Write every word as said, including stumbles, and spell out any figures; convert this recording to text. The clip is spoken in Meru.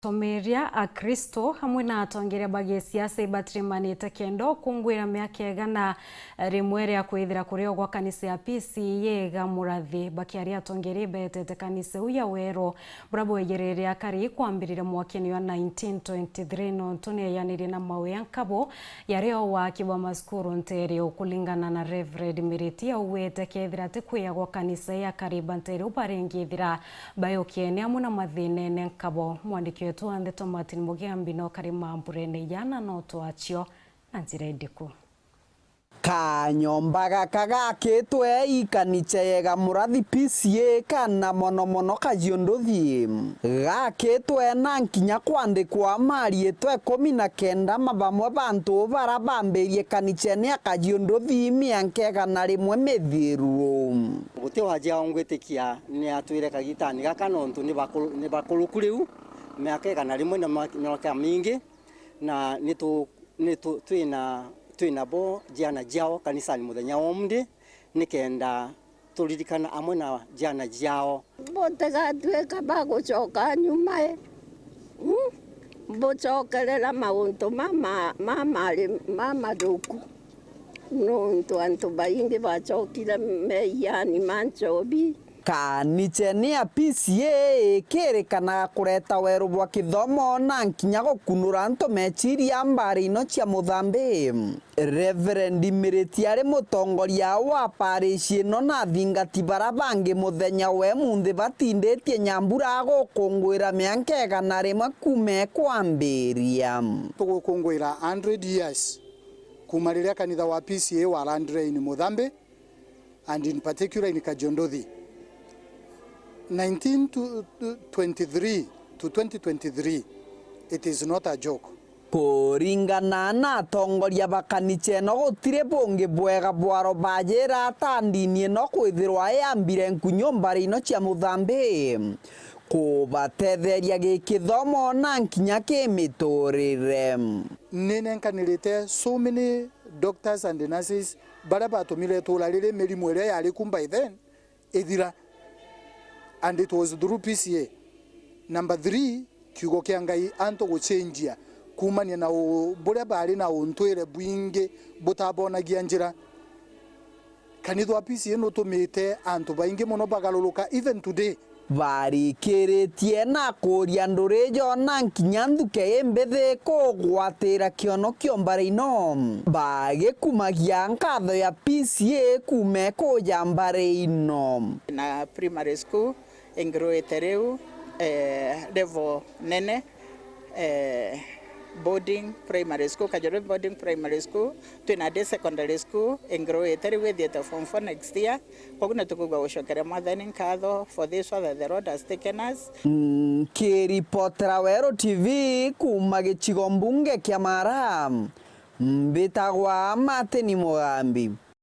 Atomeria a Kristo amwe na atongeria ba gisiasa ibatirimanite kenda ukungwira miaka igana rimwe ria kwithira kurio gwa kanisa ya P C A iga Murathi. Bakiaria atongeria ibetete kanisa iu ya Weru, buria bwejirire akari kwambirire mwakini wa nineteen twenty-three, nontu ni eyanirie na mawe ya nkabo yario waki bwa masukuru nteere. Ukulingana na Reverend Miriti, augite kethira ti kwiyagwa kanisa ya akari ba nteere u baringithira bayukiene amwe na mathinene nkabo. Mwandiki wetu wa ndeto Martin Mugambi no kari mamburene ijana no twacio na njira indiku. Kanyomba gaka gakitwe i kanicha yega Murathi P C A kana mono mono Kajiunduthi. Gakitwe na nkinya kwandikwa mariitwa ikumi na kenda ma bamwe bantu bara bambirie kanichene ya Kajiunduthi mianka igana rimwe mithiru. Guti wa njiao ngwitikia ni atwire kagitani gaka, nontu ni bakuru-, ni bakuruku riu, miaka igana rimwe na ma-, miaka mingi, na nitu-, nitu-, twina, twina bo njiana jiao kanisani muthenya wa umuthi, nikenda turirikana amwe na njiana jiao. Butigatuika ba gucoka nyuma i, mm, bucokerera mauntu ma, ma, ma mari mamathuku, nontu antu baingi bacokire meiani ma nchobi. Kanichene ya P C A ikirikanaga kureta weru bwa kithomo na nkinya gukunura antu meciria mbari ino cia Muthambi. Reverend Miriti ari mutongoria wa parish ino na athingati bara bangi muthenya wa imunthi batinditie Nyambura gukungwira mianka igana rimwe kuuma ikwambiria. Tugukungwira hundred years kuuma riria kanitha wa P C A walandire in Muthambi, and in particular in Kajiunduthi. Nineteen twenty-three to twenty twenty-three, it is not a joke. Kuringana na atongoria ba kanicha ino, gutiri bungi bwega bwaro bajira ata ndini ino kwithirwa iyambire nku nyumbari ino cia Muthambi, kubatetheria gikithomo na nkinya kimiturire. Ni nenkanirite so many doctors and nurses baria batumire itura riri mirimu iria yari ku by then ithira, and it was through P C A. Number three, kiugo kia Ngai antu gucenjia kuumania na u-, buria bari na untwire bwingi butabonagia njira. Kanitha wa P C A nutumite antu baingi mono bagaruruka even today. Barikiritie na kuuria nduri jona nkinya nthuke imbithi kugwatira kionokio mbara ino, bagikumagia nkatho ya P C A kuuma ikuja mbara ino. Na primary school ingiruite riu, eh, level nene, eh, boarding primary school, Kajuru Boarding Primary School, twina day secondary school ingiruite riu ithiite form four next year. Koguo ni tukwigua gucokeria Mwathani nkatho for this weather the Lord has taken us. Nkiripotera Weru T V kuuma gicigo mbunge kia Mara, mbitagwa Martin Mugambi.